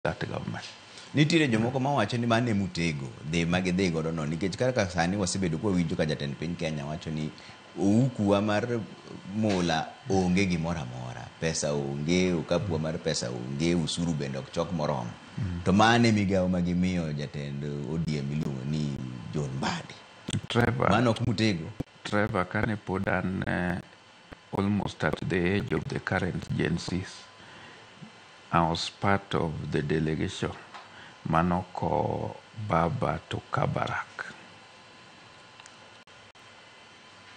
That government. Nitiere jomoko mawacho ni mano e mutego dhi ma gidhi godo no, nikech kaka sani wasebedo kwawinjo ka jatend piny Kenya wacho ni oukuwa mar mula onge gimoro amora, pesa onge, okapuwa mar pesa onge, usuru bende ok chok moromo. To mano e migawo ma gimiyo jatend ODM miluongo ni John Mbadi. Trevor, Mano ok mutego. Trevor, kane pod an almost at the age of the current Gen Zs, I was part of the delegation manoko Baba to Kabarak,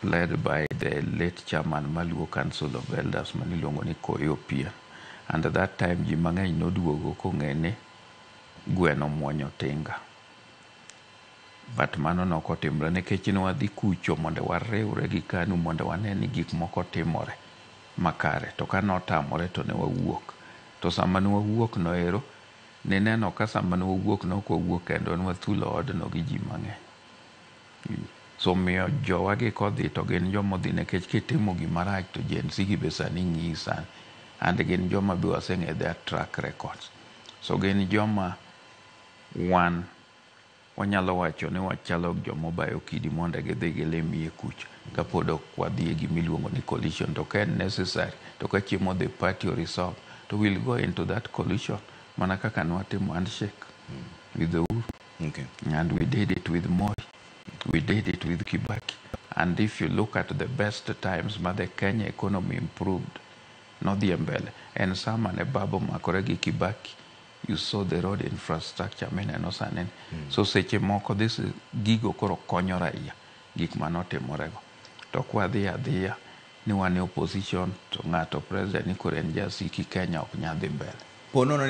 led by the late chairman Maluo Council of Elders maniluongo ni Koyo Pien. And at that time ji mang'eny noduogo kong'e ni gweno muonyo tinga. But mano nokotimre nikech ne wadhi kucho mondo wariwre gi KANU mondo wane ni gik moko timore makare. To ka notamore to ne wawuok. To sama ne wawuok no ero, nineno ka sama ne wawuok ne ok wawuok kendo ne wathulo odno gi ji mang'eny. So miyo jowagi kodhi to gin jomodhi nikech kitimo gimarach to Gen Z gi be sani ng'iyi sani. And gin joma be waseng'e their track records. So gin joma wan wanyalo wacho ni wachalo joma obayo kidi mondo gidhi gilim iye kucha kapod ok wadhi e gimiluongo ni coalition. To ka en necessary to ka chiemo the party or resolve to we'll go into that coalition mana kaka nwatimo handshake with the Uhuru. And we did it with Moi. We did it with Kibaki. And if you look at the best times ma the Kenya economy improved, nodhi e mbele. En sama ne Baba omakore gi Kibaki, you saw the road infrastructure mineno sani ni. So seche moko this is, gigo koro konyo raia gik manotimorego. To kwadhi adhiya ni wan e opposition to ng'ato president ni koro en jasiki Kenya ok nyal dhi mbele. Po nono